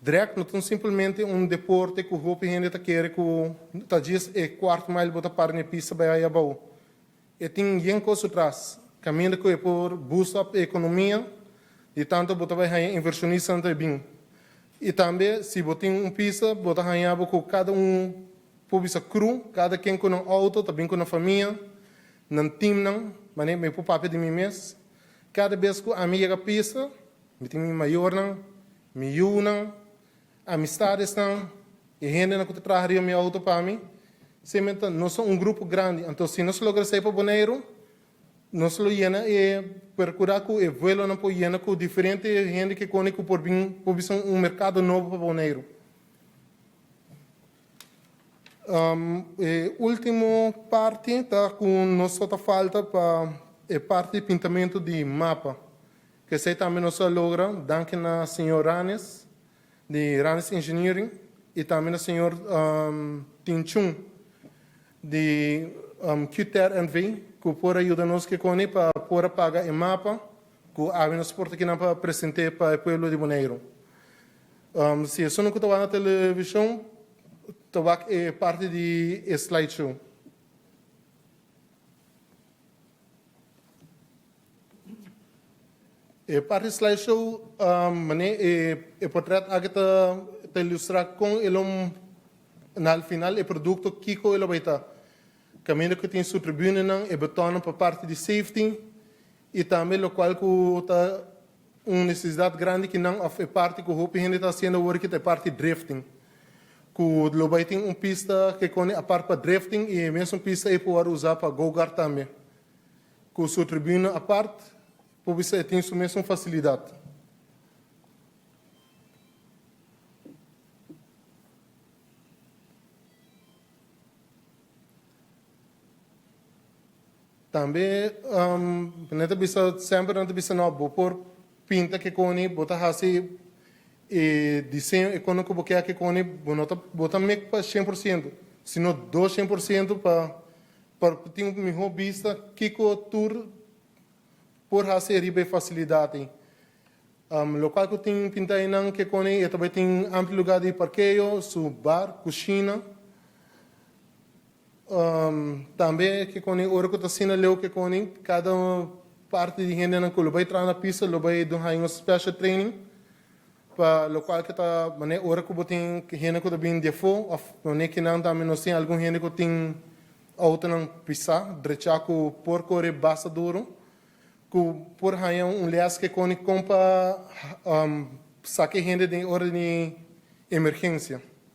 Drag no ta simplemente un deporte ku hopi hende ta kere ku ta djis e kwart mile bo ta para na e pista bai aya abou. E tin yen kos su tras, kaminda ku e por boost up e ekonomia di tantu bo ta bai haña invershonistanan ta bin. I tambe si bo tin un pista bo ta haña bo ku kada un por bisa crew, kada ken ku nan outo ta bin ku nan famia, nan teamnan, manera mi por papia di mi mes. Kada bes ku ami yega pista mi tin mi mayornan, mi yunan, amistadesnan, e hendenan ku ta traha riba mi outo pa mi. Simplemente nos ta un grupo grandi, anto si nos logra esei pa Boneiru, nos lo yena e percura cu e vuelonan por yena cu diferente hende ke kone cu por bin por bisa un mercado nobo pa Boneiru. E ultimo parti ta cu nos ta falta pa e parti di pintamento di mapa, ke esei tambe nos a logra danki na señor Ranes di Ranes Engineering y tambe na señor Tin Chung di Qter NV cu por a yuda nos kekoni pa por a paga e mapa cu awe nos por ta kinan pa presente pa e pueblo di Boneiru. Si esunnan cu ta wak na television ta wak e parti di e slideshow. E parti slideshow mane e portret aki ta ta ilustra kon e lo na al final e produkto kiko e lo bai ta. Kaminda ku tin su tribunenan, e betonnan pa parti di safety i tambe lokual ku ta un nesesidat grandi ki nan òf e parti ku hopi hende ta hasiendo awor ki ta e parti drifting. Ku lo bai tin un pista ke kone apart pa drifting i e mesun pista ei por wòrdu usá pa go-kart tambe. Ku su tribuna apart, por bisa e tin su mesun fasilidat. Tambe nan ta bisa, semper nan ta bisa no, bo por pinta kekoni, bo ta hasi e diseño ekono ku bo ke kekoni, bo no ta bo ta mek pa 100%, sino 200% pa pa tin un miho bista kiko tur por hasi riba e fasilidat ei. Lokual ku tin pinta einan kekoni e ta bai tin amplio lugar di parkeo, su bar, kushina. Tambe ke koni ora ku ta asina leu ke koni kada parti di hendenan ku lo bai traha na pista lo bai dun haña un special training pa lokual ke ta manera ora ku bo tin hende ku ta bin di afó òf manera kinan tambe nos tin algun hende ku tin outonan pisá drechá ku por kore basta duru ku por haña un lès ke koni kon pa saka e hende den ora di emergensia.